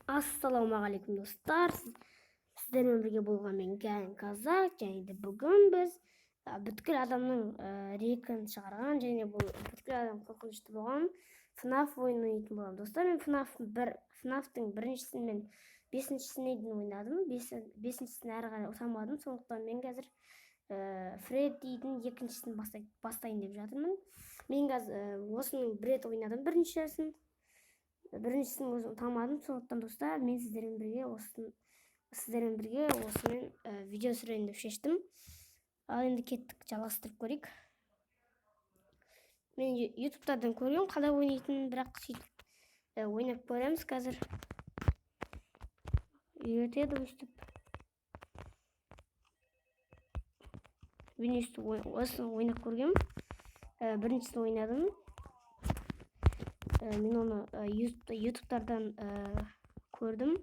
Ассалаумағалейкум, достар! Сіздермен бірге болған мен, Гән Казак. Және де бүгін біз бүткіл адамның рекін шығарған және бұл бүткіл адам қорқынышты болған FNAF ойынын ойнайтын боламын. Достар, мен FNAF 1, FNAF-тың біріншісін мен бесіншісіне дейін ойнадым. Бесіншісін әрі қарай ұтамадым, сондықтан мен қазір Фреддидің екіншісін бастайын деп жатырмын. Мен қазір осының бір рет ойнадым біріншісін. Біріншісін өзім ұтамадым, сондықтан, достар, мен сіздермен бірге осымен видео түсірейін деп шештім. Ал енді кеттік, жалғастырып көрейік. Мен ютубтардан көргенмін қалай ойнайтынын, бірақ сөйтіп ойнап көреміз қазір. Үйретеді өстіп. Мен өстіп осыны ойнап көргенмін. Біріншісін ойнадым. Мен оны ютубтардан көрдім.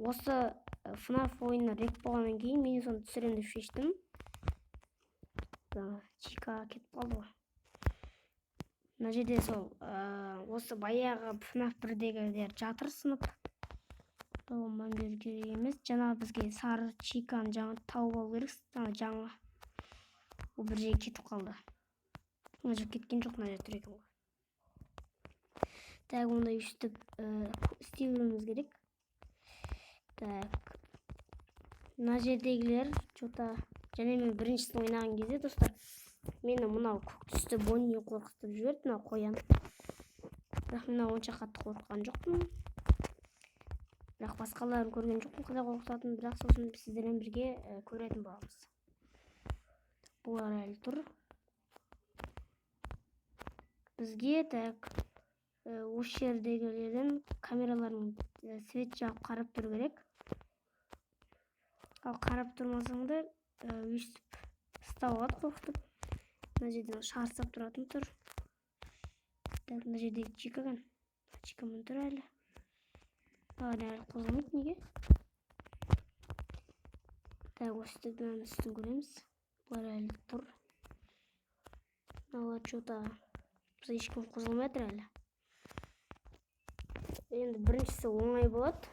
Осы FNAF ойыны рек болғаннан кейін мен соны түсіремін деп шештім. Чика кетіп қалды ғой. Мына жерде сол осы баяғы FNAF 1-дегілер жатыр сынып. Оған мән беру керек емес. Жаңа бізге сары Чиканы жаңа тауып алу керек. Жаңа ол бір жерге кетіп қалды. Мына жерге кеткен жоқ, мына жерде тұр екен ғой. Так, онда өйстіп істей беруіміз керек. Так, мына жердегілер че-то. Және мен біріншісін ойнаған кезде, достар, мені мынау көк түсті Бонни қорқытып жіберді, мынау қоян. Бірақ мен онша қатты қорыққан жоқпын, бірақ басқаларын көрген жоқпын қалай қорқытатынын. Бірақ сосын сіздермен бірге көретін боламыз. Бұлар әлі тұр бізге. Так, осы жердегілерден камералардың свет жағып қарап тұру керек. Ал қарап тұрмасаң да, өйстіп ұстап алады қорқытып. Мына жерден шар ұстап тұратын тұр. Так, мына жердегі Чика кән, Чика міне тұр әлі. Әлі қозғалмайды неге? Так, өстіп мынаның үстін көреміз. Бұлар әлі тұр. Мыналар че-то бізде ешкім қозғалмай жатыр әлі. Енді біріншісі оңай болады,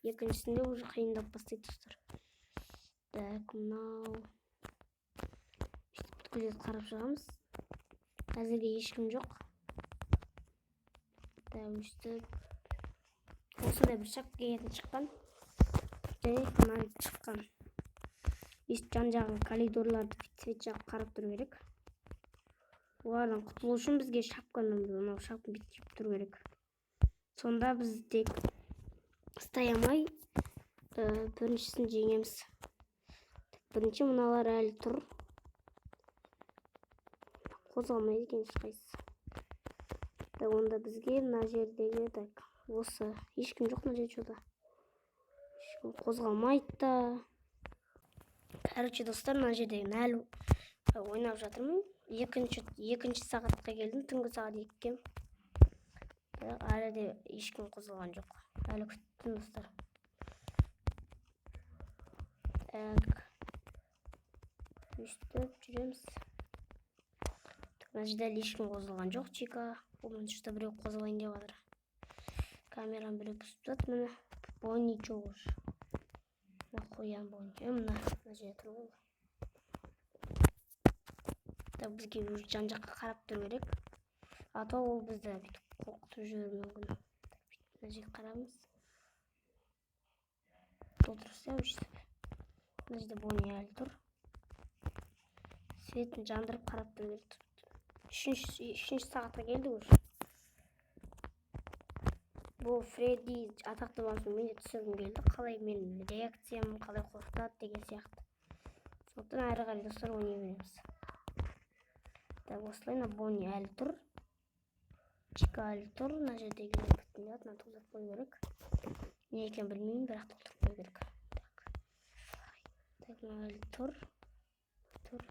екіншісінде уже қиындап бастайды, достар. Так, мынау өйстіп бүткіл жерді қарап шығамыз. Әзірге ешкім жоқ. Так, өйстіп осындай бір шапка киетін шыққан және фонарик шыққан. Өйстіп жан жағын, коридорларды свет жағып қарап тұру керек. Олардан құтылу үшін бізге шапканы, мынау шапканы бүйтіп киіп тұру керек. Сонда біз тек ұстай алмай біріншісін жеңеміз. Бірінші мыналар әлі тұр, қозғалмайды екен ешқайсысы. Так, онда бізге мына жердегі, так, осы ешкім жоқ мына жерде, че-то ешкім қозғалмайды да. Короче, достар, мына жерде әлі ойнап жатырмын. Екінші сағатқа келдім, түнгі сағат 2-ге, бірақ әлі де ешкім қозғалған жоқ. Әлі күттім, достар. Так, өйстіп жүреміз. Мына жерде әлі ешкім қозғалған жоқ. Чика ол что біреу қозғалайын деп жатыр. Камераны біреу бұзып тастады. Міне, Бонни жоқ уже. Мына қоян Бонни, мына жерде тұр ғой. Так, бізге уже жан жаққа қарап тұру керек, а то ол бізді бүйтіп қорқытып жіберуі мүмкін. Мына жерге қараймыз, толтырса өйстіп. Мына жерде Бонни әлі тұр. Светін жандырып қарап тұру керек. Үшінші сағатқа келдік уже. Бұл Фредди атақты болған соң, мен де түсіргім келді, қалай менің реакциям, қалай қорқытады деген сияқты. Сондықтан әрі қарай, достар, ойнай береміз. Так, осылай мына Бонни әлі тұр, Чика әлі тұр. Мына жердегілер бүтін. Мына толтырып қою керек, не екенін білмеймін, бірақ толтырып қою керек. Так, так, мына әлі тұр, тұр.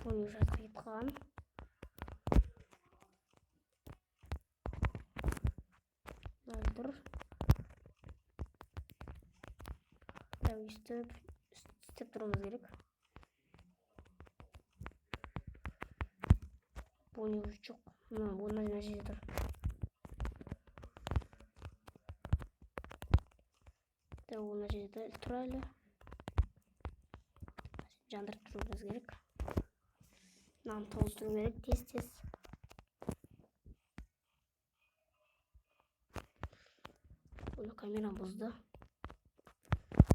Бонни уже артқа кетіп қалған. Әлі тұр. Так, өйстіп істеп тұруымыз керек. Бонни уже жоқ. Мына жерде тұр. Так, ол мына жерде тұр әлі. Жандырып тұруымыз керек. Мынаны толтыру керек тез-тез. Оны камерам бұзды.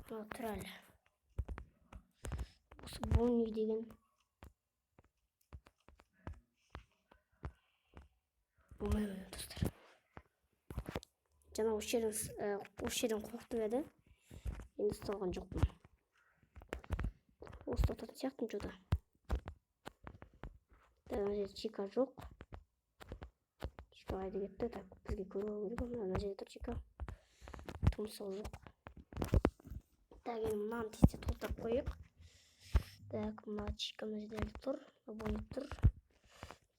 Мынау тұр әлі. Осы Бонни деген. Болмай қойды, достар. Жаңа осы жерден қорқытып еді. Енді ұсталған жоқпын. Осы тоқтатын сияқтымын что-то. Так, мына жерде Чика жоқ. Чика қайда кетті? Так, бізге көру керек. Мына жерде тұр Чика. Тұмсығы жоқ. Так, енді мынаны тез-тез толтырып қояйық. Так, мына Чика мына жерде әлі тұр. Бонни тұр.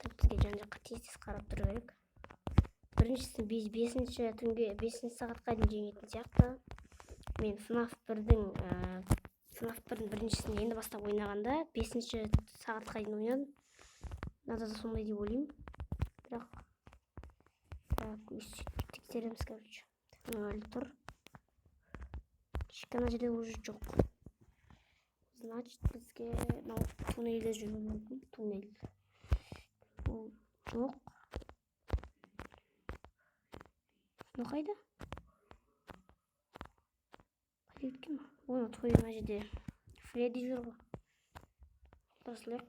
Так, бізге жан-жаққа тез-тез қарап тұру керек. Біріншісін бесінші түнге, бесінші сағатқа дейін жеңетін сияқты. Мен FNAF бірдің біріншісін енді бастап ойнағанда бесінші сағатқа дейін ойнадым. Мынада да сондай деп ойлаймын. Бірақ так, өйстіп тексереміз, короче. Так, мынау әлі тұр. Чика мына жерде уже жоқ. Значит, бізге мынау туннельде жүруі мүмкін. Туннель. Ол жоқ. Мынау қайда? Қайда кеткен мынау? Ой, мына той мына жерде Фредди жүр ғой. Басылайық.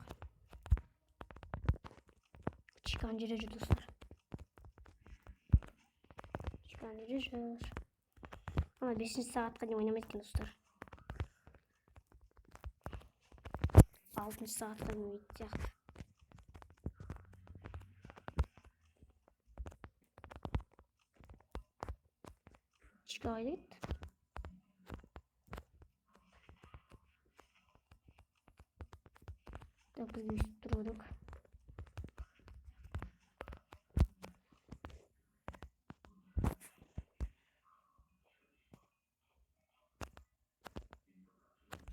Чика ана жерде жүр, достар. Чика ана жерде жүр. Ана бесінші сағатқа дейін ойнамайды екен, достар. Алтыншы сағатқа дейін ойнайтын сияқты. Чика қайда кетті? Так, бізге өйстіп тұру керек.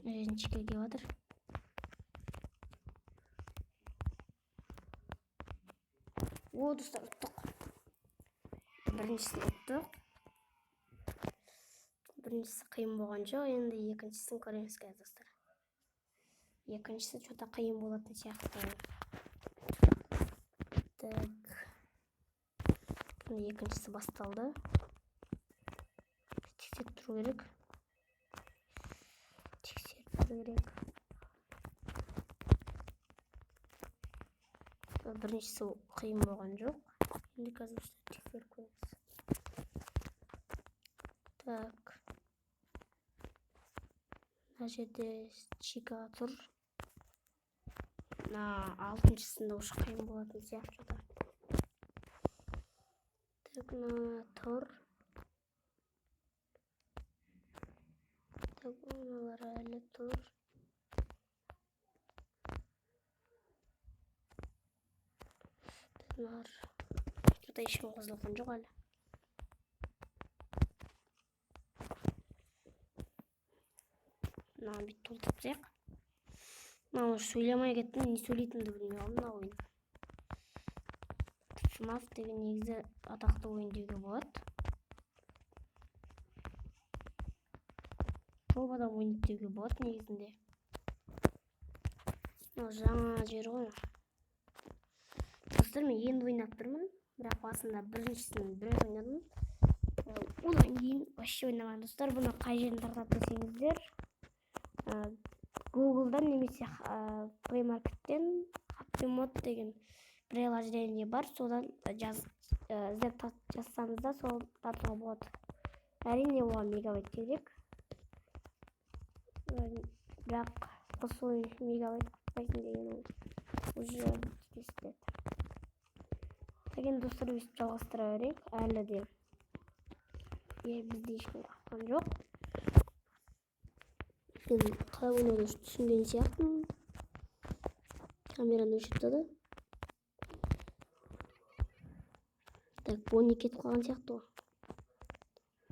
Мына жерден Чика келіп жатыр. О, достар, ұттық. Біріншісін ұттық. Біріншісі қиын болған жоқ, енді екіншісін көреміз қазір, достар. Екіншісі что-то қиын болатын сияқты. Так. Міне екіншісі басталды. Тексеріп тұру керек. Тексеріп тұру керек. Біріншісі қиын болған жоқ. Енді қазір тексеріп көреміз. Так. Мына жерде Чика тұр. Мына алтыншысында уже қиын болатын сияқты что-то. Так, мына тұр. Так, мыналар әлі тұр. Так, мыналар что-то ешкім қосылған жоқ әлі. Мынаны бүйтіп толтырып тастайық. Мынаны уже сөйлемей кеттім, не сөйлейтінімді білмей қалдым мына ойын. FNAF деген негізі атақты ойын деуге болады. Көп адам ойнайды деуге болады негізінде. Мынау жаңа жер ғой. Достар, мен енді ойнап тұрмын, бірақ басында біріншісін біраз ойнадым. Одан кейін вообще ойнамадым. Достар, бұны қай жерден тартады десеңіздер, Google'дан немесе Play Market'тен Happy Mod деген приложение бар, содан іздеп жазсаңыз да сол тартуға болады. Әрине оған мегабайт керек. Бірақ қосу мегабайт құртпайсың деген ол уже естіледі. Так, енді достар, өйстіп жалғастыра берейік. Әлі де бізде ешкім қаққан жоқ. Мен қалай ойнауды түсінген сияқтымын. Камераны өшіріп тастады. Так, Бонни кетіп қалған сияқты ғой.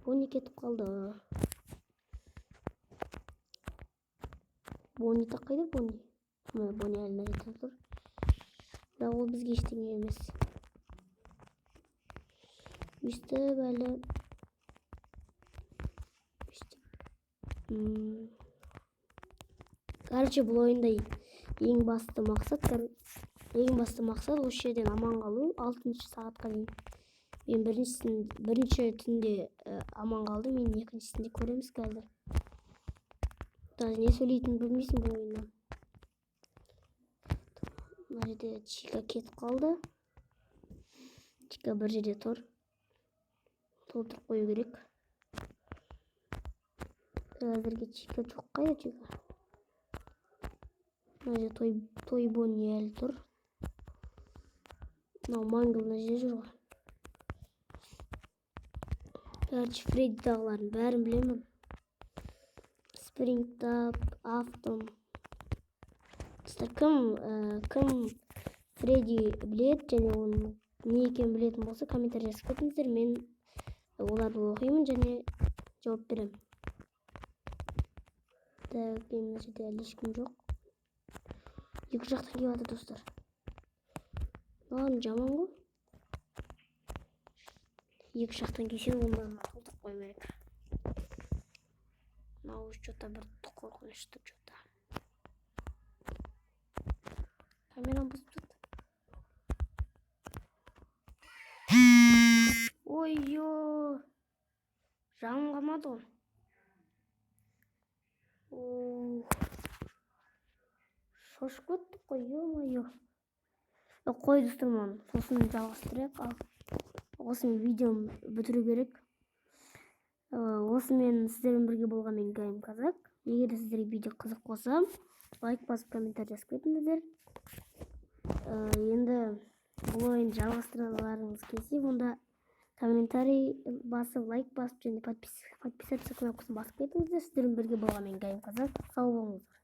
Бонни кетіп қалды. Бонни так қайда Бонни? Мына Бонни әлі мына жерде тұр. Бірақ ол бізге ештеңе емес. Өйстіп әлі. Өйстіп. Короче, бұл ойында ең басты мақсат осы жерден аман қалу алтыншы сағатқа дейін. Мен бірінші түнде аман қалдым, енді екіншісінде көреміз қазір. Даже не сөйлейтінін білмейсің бұл ойыннан. Мына жерде Чика кетіп қалды. Чика бір жерде тұр, толтырып қою керек. Әзірге Чика жоқ. Қайда Чика? Мына жерде той Бонни әлі тұр. Мынау Мангл мына жерде жүр ғой. Короче, Фреддидағылардың бәрін білемін. Спрингтрап, Автом. Достар, кім Фредди біледі және оның не екенін білетін болса, комментарий жазып кетіңіздер. Мен оларды оқимын және жауап беремін. Так, енді мына жерде әлі ешкім жоқ. Екі жақтан келіп жатыр, достар. Маған жаман ғой. Екі жақтан келсе, онда толтырып қою керек. Мынау че-то бір қорқынышты че-то. Камерам бұзып тастады. Ой, ё, жаным қалмады ғой. Ух, шошып кеттік қой, ё-моё. Қой, достар, мынаны сосын жалғастырайық. Ал осымен видеом бітіру керек. Осымен сіздермен бірге болған мен, Гайм Казак. Егер де сіздерге видео қызық болса, лайк басып, комментарий жазып кетіңіздер. Енді бұл ойынды жалғастырғыларыңыз келсе, онда комментарий басып, лайк басып және подписаться кнопкасын басып кетіңіздер. Сіздермен бірге болған мен, Гайм Казак. Сау болыңыздар.